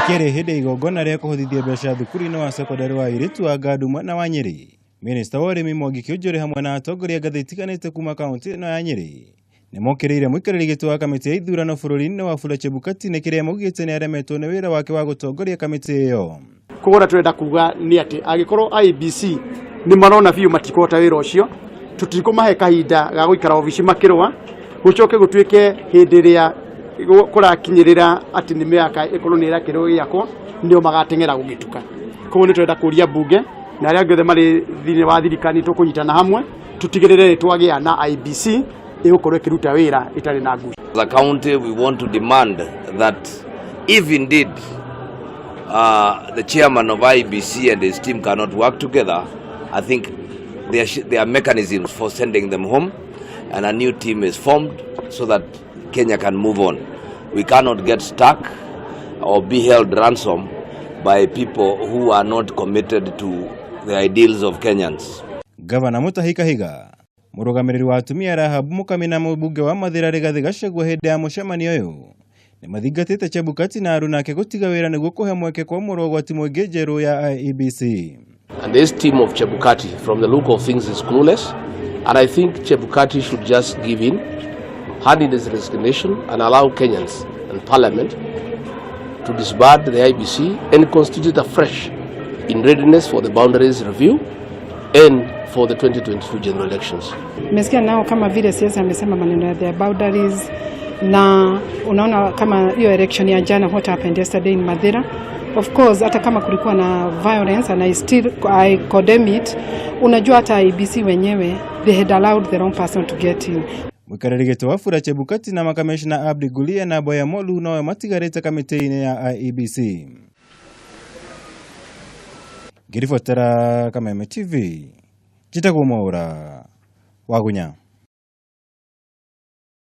Akĩaria hĩndĩ ya igongona rĩa kũhotithia mbeca thukuru-inĩ wa cekondarĩ wa airĩtu wa Ngandu mwena wa Nyĩrĩ, Minista wa ũrĩmi Mwangi Kiunjuri hamwe na atongoria ngathĩ itiganĩte kuma kaunti ĩno ya Nyĩrĩ nĩmokĩrĩire mũikarĩri gĩtĩ wa kamĩtĩ ya ithurano bũrũri-inĩ Wafula Chebukati nĩ kĩrĩa maugĩte nĩ aremetwo nĩ wĩra wake wa gũtongoria kamĩtĩ ĩyo. Koguo ũrĩa tũrenda kuga nĩ atĩ angĩkorwo IEBC nĩ marona biũ matikũhota wĩra ũcio, tũtikũmahe kahinda ga gũikara obici makĩrũa, gũcoke gũtuĩke hĩndĩ ĩrĩa kũrakinyĩrĩra atĩ nĩ mĩaka ĩkorwo nĩ ĩrakĩrwo gĩakwo nĩo magateng'era gũgĩtuka. Koguo nĩ tũrenda kũria mbunge na arĩa angĩ othe marĩ thĩinĩ wa thirikari tũkũnyitana hamwe tũtigĩrĩre nĩ twagĩa na IEBC ĩgũkorwo ĩkĩruta wĩra ĩtarĩ na ngucanio. As a county, we want to demand that if indeed the chairman of IEBC and his team cannot work together, I think there are mechanisms for sending them home and a new team is formed so that Kenya can move on. We cannot get stuck or be held ransom by people who are not committed to the ideals of Kenyans. Gavana Mutahi Kahiga, mũrũgamĩrĩri wa atumia Rahab Mukami na mũmbunge wa Mathĩra Rigathĩ Gachagua hĩndĩ ya mũcemanio ũyũ nĩmathingatĩte Chebukati na aruna ake gũtiga wĩra nĩguo kũhe mweke kwamũrwo gwa timu ĩngĩ njerũ ya IEBC. And this team of Chebukati, from the look of things, is clueless. And I think Chebukati should just give in, hand in his resignation, and allow Kenyans and Parliament to disband the IEBC and constitute afresh in readiness for the boundaries review and for the 2022 general elections. Nimesikia nao kama vile CS amesema maneno ya their boundaries, na unaona kama hiyo election ya jana, what happened yesterday in Mathira. Of course, hata kama kulikuwa na violence, and I still I condemn it. Unajua hata IEBC wenyewe, they had allowed the wrong person to get in. Mũikarĩri gĩtĩ Wafula Chebukati na makamishna Abdi Gulia na Boya Molu nowe matigarĩte kamĩtĩ-inĩ ya IEBC. Ngĩribotera Kameme TV, njĩtagwo Mwaũra Wagunya.